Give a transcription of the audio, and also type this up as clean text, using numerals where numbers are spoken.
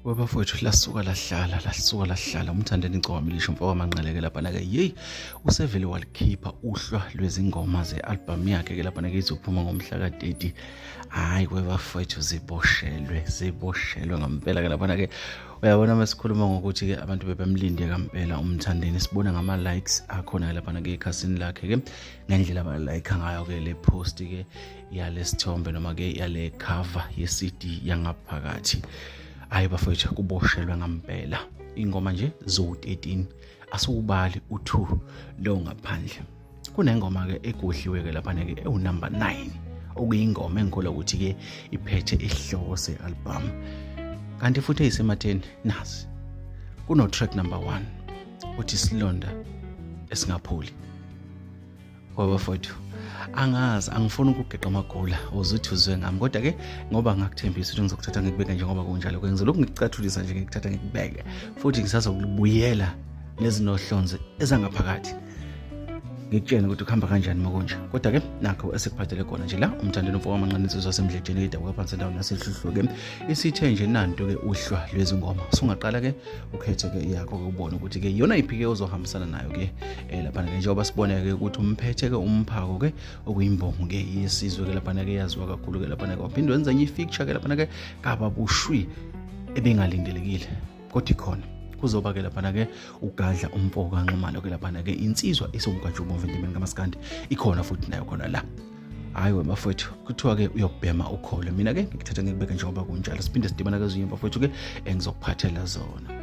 Webafowethu lasuka lahlala lasuka lahlala uMthandeni Igcokama Elisha umfo kaManqele-ke laphana-ke yeyi usevele walikhipha uhlwa lwezingoma ze-albhamu yakhe-ke laphana-ke izophuma ngomhla ka-30. Hhayi webafowethu ziboshelwe ziboshelwe ngampela-ke laphana-ke. Uyabona uma sikhuluma ngokuthi-ke abantu bebemlinde kampela uMthandeni, sibona ngama-likes akhona-ke laphana-ke ekhasini lakhe-ke, ngendlela abalayikha ngayo-ke le post-ke yalesithombe noma-ke yale cover ye-CD yangaphakathi. Hayi bafowethu kuboshelwe ngampela ingoma nje ziwu-13, asiwubali u-2 lo ngaphandle. Kunengoma-ke egodliwe-ke laphana-ke ewu-number 9, okuyingoma engikholwa ukuthi-ke iphethe isihloko se-album, kanti futhi eyisematheni nazi kuno-track number 1 uthi Silonda Esingapholi. Wabafowethu angazi, angifuni ukugeqa amagula uzuthi uzwe ngami, kodwa ke ngoba ngakuthembisa ukuthi ngizokuthatha ngikubeke njengoba kunjalo, ke ngizolokhu ngikucathulisa nje, ngikuthatha ngikubeke futhi ngisazokubuyela nezinohlonze ezangaphakathi, ngikutshene ukuthi kuhamba kanjani makunje. Kodwa ke nakho esikuphathele khona nje la, uMthandeni umfo kaManqane, insizwa wasemdletsheni edabuka phansi endaweni yaseHluhluke. Isithe nje nanto ke uhlwa lwezingoma, sungaqala ke ukhethe ke yakho ke, ubone ukuthi ke iyona iphi ke ozohambisana nayo ke laphana ke, njengoba sibone ke ukuthi umphethe ke umphako ke okuyimbongo ke yesizwe ke laphana ke, yaziwa kakhulu ke laphana ke. Waphinde wenza enye i-feature ke laphana ke kababushwi ebingalindelekile, kodwa ikhona. Kuzoba ke laphana ke uGadla umfo kaNxumalo ke laphana ke, insizwa esewumgajubomvu endimeni kamaskandi, ikhona futhi nayo khona la. Hayi wena bafowethu, kuthiwa ke uyokubhema ukhole. Mina ke ngikuthatha ngikubeke njengoba kunjalo, siphinde sidibana kezinye bafowethu ke engizokuphathela zona.